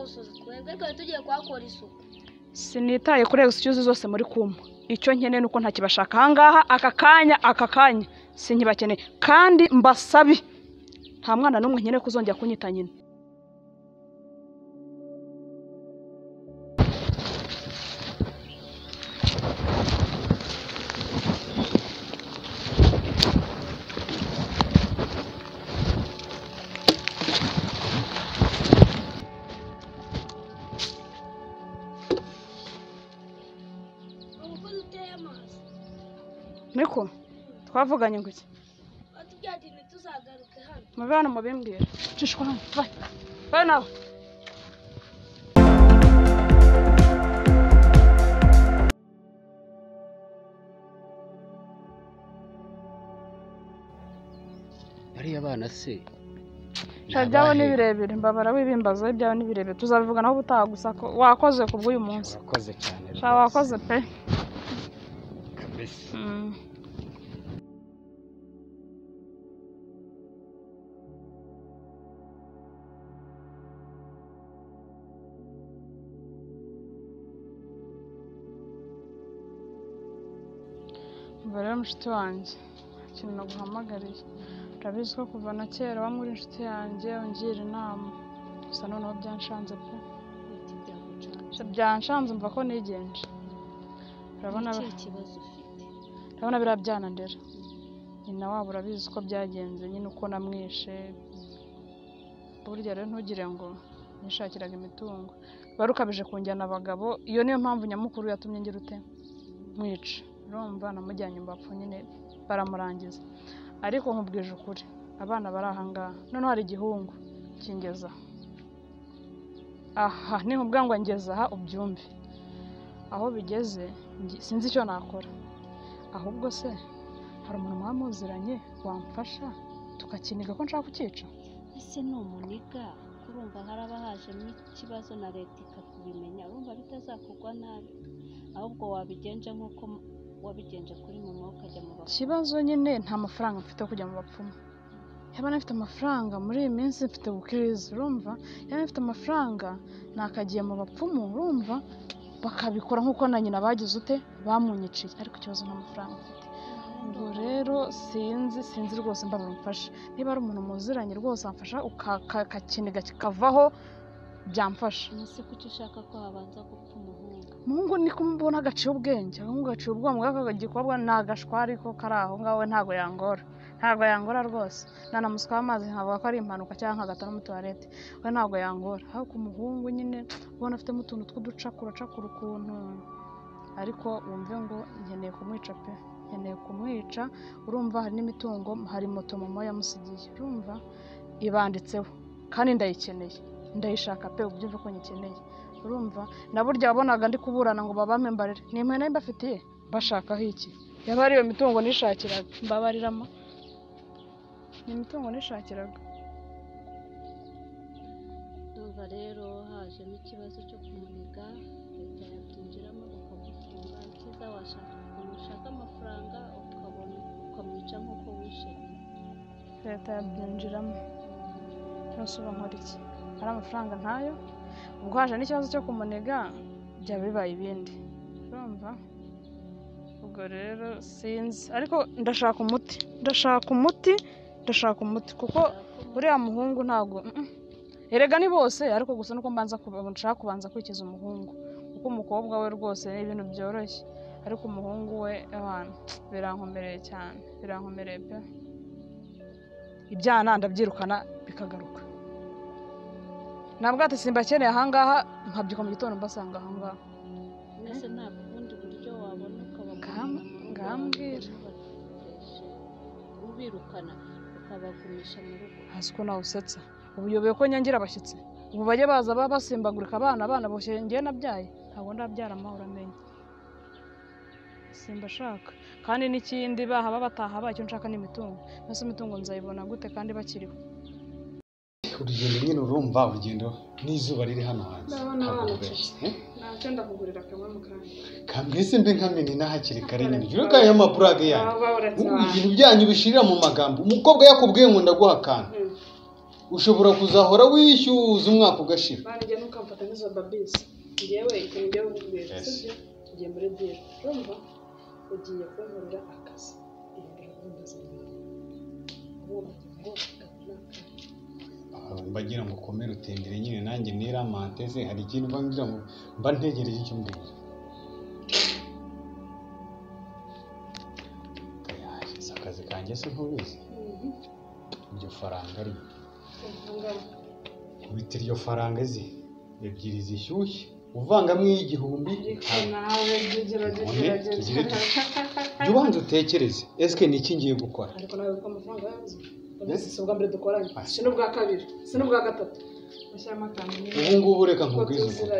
gusoza, twebwe twari tugiye kuhakora isuku. Sinitaye kuri excuse zose muri kumpa. Icyo nkeneye nuko ntakibashaka ahangaha aka kanya, aka kanya sinkibakeneye, kandi mbasabi nta mwana n'umwe nkeneye kuzongera kunyita nyina. Niko twavuganye ngo iki? Watubwiye ati ntituzagaruke hano. Muve hano mubimbwire. Cishwa hano. Vai. Vai nawe. Bariya bana se Ibyawe ni birebire, mbabara wibimbaza, ibyawe ni birebire, tuzabivuganaho ubutaha, gusa ko wakoze ku bw'uyu munsi. Wakoze cyane. Sha wakoze pe. Kabisa. Umva rero mushiki wanjye, ikintu naguhamagariye, urabizi ko kuva na kera wamwe uri inshuti yanjye ungira inama, gusa noneho byanshanze pe. Byanshanze mva ko nigenje. Urabona urabona biriya byana ndera, nyina wabo urabizi ko byagenze nyine uko namwishe. Burya rero ntugire ngo nishakiraga imitungo, wari ukabije kunjyana abagabo, iyo niyo mpamvu nyamukuru yatumye ngira ute mwica. Urumva namujyanye mu bapfu nyine baramurangiza, ariko nkubwije ukuri abana bari aha ngaha, noneho hari igihungu kingeza aha, ninkubwira ngo ngeze aha ubyumve, aho bigeze sinzi icyo nakora. Ahubwo se hari umuntu mwaba muziranye wamfasha tukakiniga ko nshaka kucyica? Ese ni umuniga urumva haraba hajemo ikibazo na leta ikakubimenya, urumva bitazakugwa nabi, ahubwo wabigenje nk'uko wabigenje kuri mama ukajya mu bapfumu. Ikibazo nyine nta mafaranga mfite yo kujya mu bapfumu. Yaba nafite amafaranga muri iyi minsi mfite ubukirizi, urumva yaba nafite amafaranga nakagiye mu bapfumu, urumva bakabikora nk'uko na nyina bagize ute bamunyiciye, ariko ikibazo nta mafaranga mfite. Ubwo rero sinzi rwose, mbabara umfashe, niba ari umuntu muziranye rwose amfasha ukakiniga kikavaho byamfasha. Ese kuki ushaka ko habanza gupfa umuhungu? Umuhungu niko mbona agaciye ubwenge, agahungu gaciye ubwonko, gikobwa ni agashwari ko kari aho ngaho, we ntago yangora, ntago yangora rwose. Nanamusukaho amazi nkavuga ko ari impanuka cyangwa nkagata no muri toilette, we ntago yangora. Ariko umuhungu nyine ubona afitemo utuntu tw'uducakuracakura ukuntu, ariko wumve ngo nkeneye kumwica pe, nkeneye kumwica. Urumva hari n'imitungo, hari moto mama yamusigiye, urumva ibanditseho kandi ndayikeneye, ndayishaka pe, ubyumve ko nyikeneye. Urumva na burya wabonaga ndi kuburana ngo babampe mbarire, ni imwe nayo mbafitiye, mbashakaho iki? Yaba ari iyo mitungo nishakiraga, mbabariramo, ni imitungo nishakiraga. Ndumva rero hajemo ikibazo cyo kumuniga, leta yabyinjiramo bakagufunga. Icyiza washaka ukuntu ushaka amafaranga ukabona ukamwica nk'uko wishe nyina. Leta yabyinjiramo, nose ubu nkora iki? Ari amafaranga ntayo, ubwo haje n'ikibazo cyo kumuniga byaba bibaye ibindi. Urumva ubwo rero sinzi, ariko ndashaka umuti, ndashaka umuti, ndashaka umuti, kuko uriya muhungu ntago erega ni bose, ariko gusa nuko mbanza nshaka kubanza kwikiza umuhungu, kuko umukobwa we rwose ni ibintu byoroshye, ariko umuhungu we abana birankomereye cyane, birankomereye pe. Ibyana ndabyirukana bikagaruka, nabwo ati simbakeneye ahangaha, nkabyuka mu gitondo mbasanga ahangaha. Mbese nta bundi buryo wabona ukabagumana mu rugo, Ngambwira. ubirukana ukabagumisha mu rugo. Hasi ko nawe usetsa, ubu uyobewe ko nyangira abashyitsi, ubu bajye baza basimbagurika abana, abana boshye njye nabyaye, ntabwo ndabyara amahoro amenye, simbashaka. Kandi n'ikindi bahaba bataha icyo nshaka ni imitungo, mbese imitungo nzayibona gute kandi bakiriho? Urugendo nyine urumva urugendo n'izuba riri hano hanze ntabwo rubeshye. Ntacyo ndakugurira kamwe mu kanya. Kambwese mbe nkamena hakiri kare nyine jya aya maburage yanyu, ibintu byanyu bishirira mu magambo. Umukobwa yakubwiye ngo ndaguha akantu, Ushobora kuzahora wishyuza umwaka ugashira. Bana njye ntukamfata nk'izo babisi. Njyewe ikintu ngiye kukubwira, sibyo? Tugiye muri deal. Urumva? Ugiye kunkorera akazi. Ihindura gahunda zawe. Mbagira ngo ukomere utendere nyine nanjye niramante se hari ikintu mba ngira ngo mba ntegereje icyo mbwira. Si akazi kanjye se ntubizi? Iryo faranga ari kubita iryo faranga zi ebyiri zishyushye uvangamo iy'igihumbi. Jya ubanza utekereze esike ni iki ngiye gukora. Ariko nawe kuko amafaranga yabuze. Si ubwa mbere dukoranye, si n'ubwa kabiri, si n'ubwa gatatu. Ubu ngubu reka nkubwize ukuri.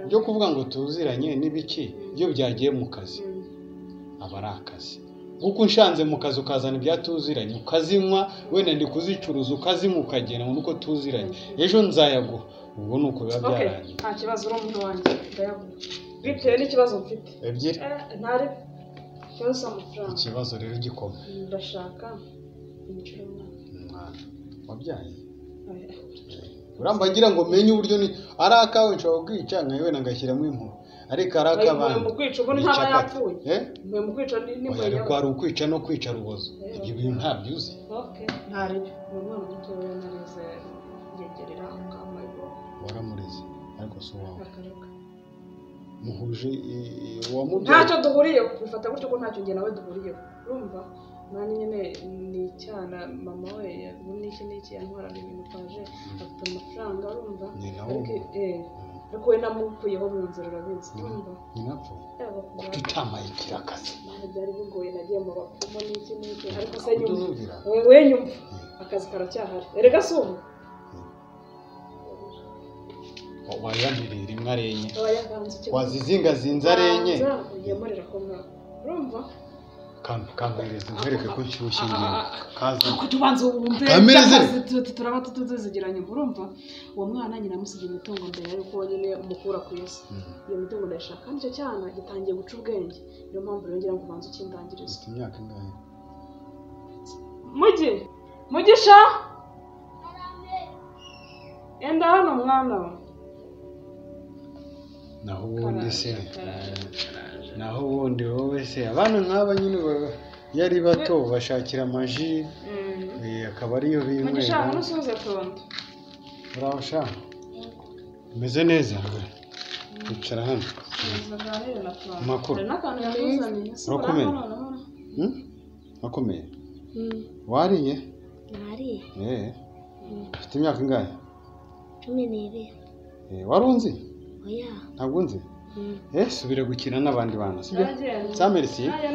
Byo kuvuga ngo tuziranye n'ibiki iyo byagiye mu kazi aba ari akazi. Kuko unshanze mu kazi ukazana ibyatuziranye ukazinywa, wenda ndi kuzicuruza ukazinywa ukagenda ngo nuko tuziranye, ejo nzayaguha. Ubwo ni uko biba byarangiye. Nta kibazo, uri umuntu wanjye ndayaguha bitewe n'ikibazo mfite. Ebyiri ntari ikibazo amafaranga. Ikibazo rero gikomeye. Ndashaka umuceri umwana wabyaye. Urambagira ngo menye uburyo ni ari akawe nshobora kwica nka wenda ngashyiramo inkuru, ariko ari akabandi mu kwica ubu ntaba yapfuye. Mu kwica ni mu ariko ari ukwica no kwica rubozo. Ibyo bintu ntabyo uzi. Okay, ntari ni umwana mutoya nareze yegerera akamaye. Waramureze ariko si uwawe. Muhuje uwamubyaye. Ntacyo duhuriyeho, bifata gutyo ko ntacyo njye nawe duhuriyeho. Urumva? Nani nyine ni icyana mama we n'iki n'iki yantwaraga ibintu kwaje afite amafaranga urumva. Ariko we namukuyeho mu nzira urabizi. Urumva? Nyina apfuye. Kuki utamaye ikirakazi? Byari bigoye nagiye mu bapfumu n'iki n'iki ariko se nyuma we nyumva akazi karacyahari. Erega si ubu. Wayampiriye rimwe ari enye. Wazizingazinze ari enye. Ugemurira ko mwana. Urumva? Kampereze nkwereke ko nshyushye ngewe. Kaza. Tubanze wumve. Turaba tutuzigiranye urumva? Uwo mwana nyina amusigiye imitungo mbere yuko nyine mukura ku isi. Iyo mitungo ndayishaka kandi icyo cyana gitangiye guca ubwenge. Niyo mpamvu rero ngira ngo ubanze ukindangirize. Ufite imyaka ingahe? Mugi! Mugisha! Enda hano mwana we. Naho ubundi se, naho ubundi wowe se abana nk'aba nyine iyo ari bato bashakira amaji akaba ariyo binywera. Uraho sha, umeze neza? Icara hano. Amakuru urakomeye? Urakomeye? Wariye? Nariye. Ufite imyaka ingahe? 12. Warunzi? Oya. Ntabwo nzi? Subira gukina n'abandi bana, sibyo? Sa merci. Aya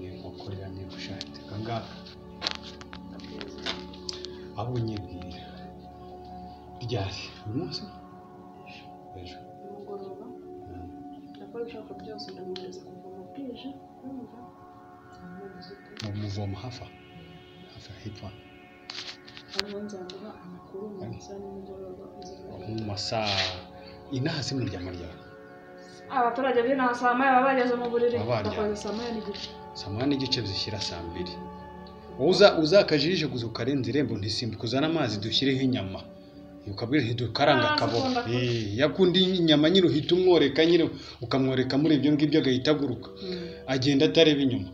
ni inkoko ya niba ushaka ngaka. Abo nyibwira. Ryari? Uyu munsi? Ejo. Nimugoroba. Ndakora ibishoboka byose ndamwohereza kuvoma bwije, urumva? Muvoma hafa. Hafa hepfo. Nzamuha amakuru mu masaha nimugoroba. Mu masaha inaha si muryama ryari? Abaturage b'inaha saa moya baba bageze mu buriri. Bakoze saa moya n'igice. Saa moya n'igice zishyira saa mbiri. Wowe uzakajije gusa ukarenza irembo ntisimbuka uzane amazi dushyireho inyama. Ukabwira ntidukaranga akaboko. Yakundi inyama nyine uhita umworeka nyine ukamworeka muri ibyo ngibyo agahita aguruka. Agenda atareba inyuma.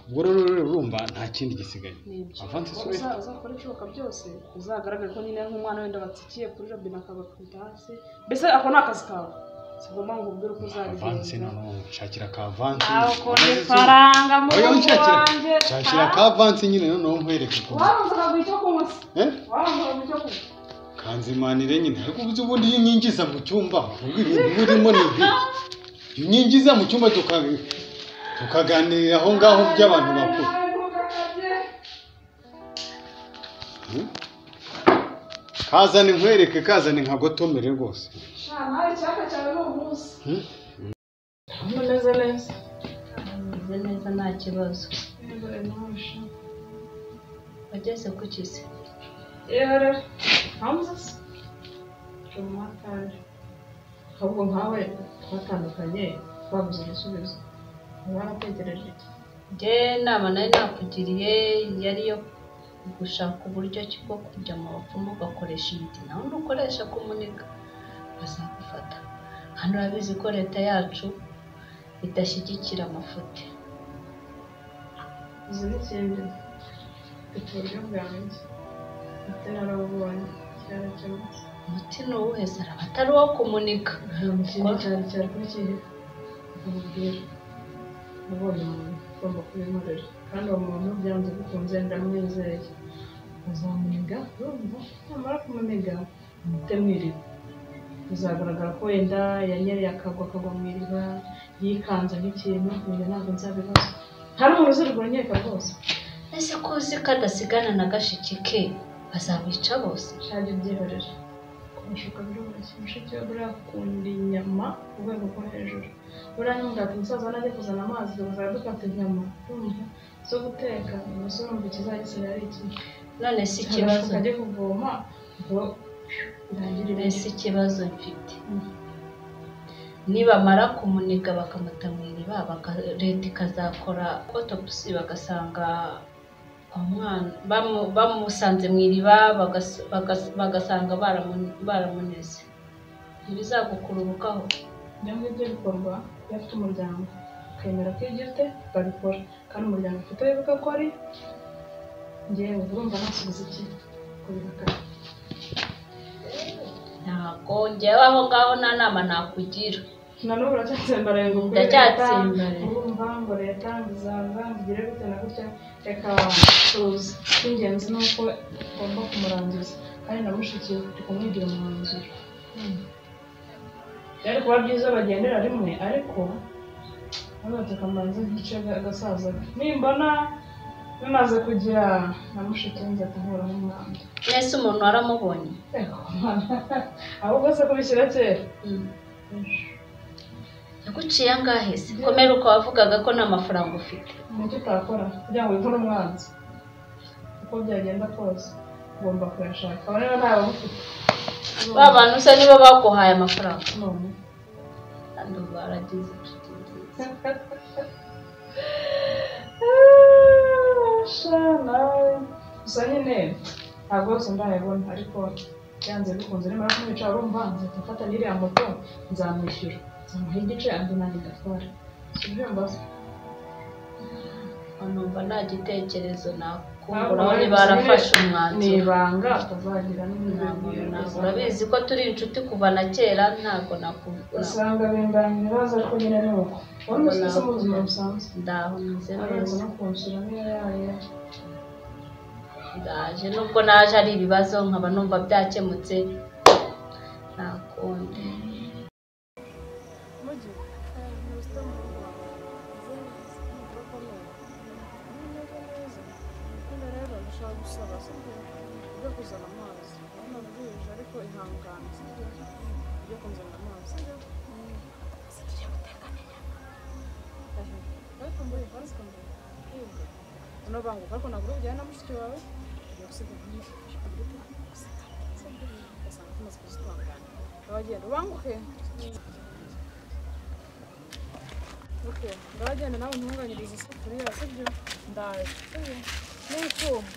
Ubwo rero urumva nta kindi gisigaye. Avance uzakora ibishoboka byose uzagaragare ko nyine nk'umwana wenda batsikiye kuri robine akabakubita hasi. Mbese ako ni akazi kawe. Sigomba ngo ubwire uko uzabigenza. Avance noneho nshakira ka avance. Ako ni faranga mu wanjye. Nshakira ka avance nyine noneho nkwereke ko. Wabanza ukaguha icyo kunywa se? Wabanza ukaguha icyo kunywa. Kanzimanire nyine ariko ubuze ubundi iyo unyinjiza mu cyumba ubwo ibintu burimo ni ibi. Iyo unyinjiza mu cyumba tukaganirira aho ngaho by'abantu bakuru. Kazane nkwereke, kazane nkagotomere rwose. Sha nawe icyaka cyawe ni umunsi. Umeze neza. Umeze neza nta kibazo. Wageze ku kisi? Yewe ntamuze se. Ahubwo nkawe twatandukanye twabuze igisubizo. Warategereje iki? Njye inama nari nakugiriye yari iyo gushaka uburyo ki bwo kujya mu bapfumu ugakoresha imiti, nawe nukoresha kumuniga bazagufata. Hano urabizi ko leta yacu idashyigikira amafuti. Uzi n'ikindi, mfite uburyo bwanjye, ndetse narabubonye cyarakemutse. Umuti ni uwuhe se? Araba atari uwo kumunika. Ikindi cyari cyari kuri kihe nkubwira, nabonye umuntu ugomba kubinkorera, kandi uwo muntu byanze bikunze ndamwizeye. Azamuniga, urumva, namara kumuniga amute mu iriba, bizagaragara ko wenda yanyereye akagwa mu iriba, yikanze nk'ikintu, wenda ntabwo nzabibaza. Hari umuntu uzirirwa nkeka rwose. Ese ko uzi ko adasigana na gashiki ke, bazabica bose? Shaka ibyihorere, kumushuka biroroshye. Mushiki we buriya akunda inyama ku rwego rwo hejuru. Buriya n'umugati umusaza najya kuzana amazi tukazajya dukata inyama, urumva, zo guteka, ubwo urumva ikizagisigaye ari iki? None si ikibazo. Ajye kuvoma ngo birangire. Mbese ikibazo mfite, nibamara kumuniga bakamuta mu iriba, leta ikazakora autopsy bagasanga umwana bamusanze mu iriba, bagasanga baramunize, ntibizagukururukaho? Ibyo ngibyo bikorwa iyo afite umuryango ukemera ko ibyo ufite babikora, kandi umuryango ufite wibuka ko ari njyewe, urumva nasubiza iki kubihakana? Ntabwo njyewe aho ngaho nta nama nakugira. Na n'ubu uracyatsimbaraye ngo kuri leta, Ndacyatsimbaraye. urumva ngo leta ngo izaza ngo igire gutya na gutya, reka tuzi. Icy'ingenzi ni uko ugomba kumurangiza, kandi na mushiki we uri kumwigira umwanzuro. Byari kuba byiza bagendera rimwe, ariko hano tukamanza igice gasaza ke. Nimbona bimaze kugira na mushiki we nzahita nkuraho umwanda. Mbese umuntu waramubonye? Ego, ahubwo se kubishyira kera. Yaguciye angahe se? Komera uko wavugaga ko nta mafaranga ufite. Nicyo utakora kugira ngo wivune umwanzi, uko byagenda kose ugomba kuyashaka, abo niba ntawe ufite. Ba bantu se nibo baguhaye amafaranga? None Kandi ubu baragize inshuti nziza. Sha nawe gusa nyine ntabwo bose ndayabona, ariko byanze bikunze nimara kumwica, urumva nzahita mfata n'iriya moto, nzamwishyura, nzamuha igice andi nanjye ndatwara. Si ubyumva se? Numva nta gitekerezo nakunguraho niba barafashe Ni umwanzuro. ibanga utazagira Ntabwo n'ibindi. ntabwo urabizi ko turi inshuti kuva na kera, ntabwo nakubura. Usanga bimbanye ibibazo, ariko nyine ni uko ubundi usese mu buzima busanzwe. Ndaho meze Arenze neza. no kunsura niyo yayo. Ndaje nubwo naje ari ibibazo nkaba numva byakemutse, nta kundi. Mujyi ndashaka gusaba, sibyo, ujye kuzana amazi. Urabona bwije, ariko ihangane, sibyo, ujye kunzanira amazi, sibyo? Tugiye guteka n'inyama. Ariko mbuye farasi kambuye uno banguka, ariko ntabwo uri bujyane na mushiki wawe, ugiye gusiga guseka, sibyo? Ugasanga tumaze kuzitunganya. Uragenda ubanguke. Okay, ndabagenda nawe ntunganyirize isafuriya, sibyo? Ndaje, sibyo? N'icyuma.